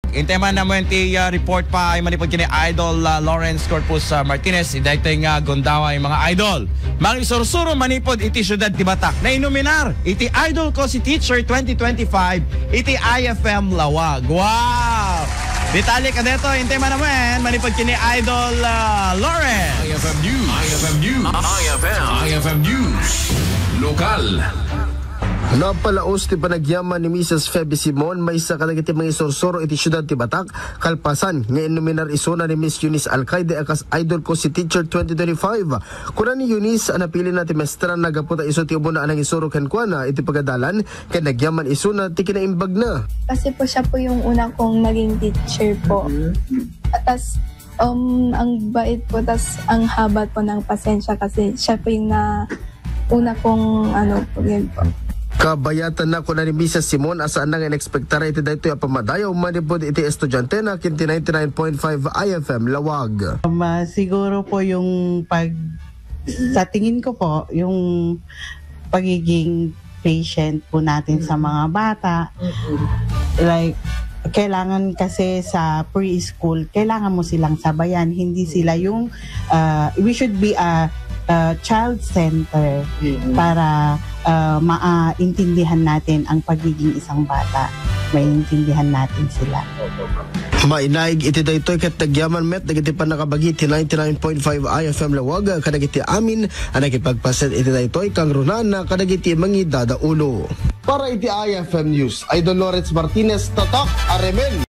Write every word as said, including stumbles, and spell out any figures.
Intay man naman ti, ah, report pa ay manipud kini Idol, ah, Lawrence Corpus, ah, Martinez, daytoy nga gundaway, mga idol. Mangisursuro manipud iti siudad ti Batak. Nainuminar iti Idol ko si Teacher twenty twenty-five iti I F M Lawag. Wow! Detalye kadaytoy, intay man naman manipud kini Idol, ah, Lawrence. I F M News. I F M News. I F M. I F M News. Lokal. Napalaos ti panagyaman ni Missus Feby Simon, maysa kadagiti mangisursuro iti siudad ti Batak, kalpasan nga innuminar isuna ni Miss Eunice Alcaide a kas idol ko si Teacher twenty twenty-five. Kuna ni Eunice a napilina ti maestranna gapu ta isu ti umuna a nangisuro kenkuana iti pagadalan, ken nagyaman isuna ti kinaimbagna. Kasi po siya po yung una kong naging teacher po. Atas, um, ang bait po, tas ang haba po ng pasensya kasi siya po yung na, una kong, ano po, yun po. Kabayatanna, kuna ni Missus Simon, a saanna nga inekspektar iti daytoy a pamadayaw manipud iti estudiantena ken ti ninety-nine point five I F M Lawag. Um, ah, siguro po yung pag, sa tingin ko po, yung pagiging patient po natin sa mga bata. Like, kailangan kasi sa preschool, kailangan mo silang sabayan. Hindi sila yung, ah, we should be a, a child center para, ah, maintindihan natin ang pagiging isang bata. Maintindihan natin sila. Mainaig iti daytoy ket nagyaman met dagiti pannakabagi ti ninety-nine point five I F M Lawag kadagiti amin a nakipagpaset iti daytoy kangrunaan kadagiti mangidadaulo. Para iti I F M News, Idol Lawrence Martinez, Tatak Aremen.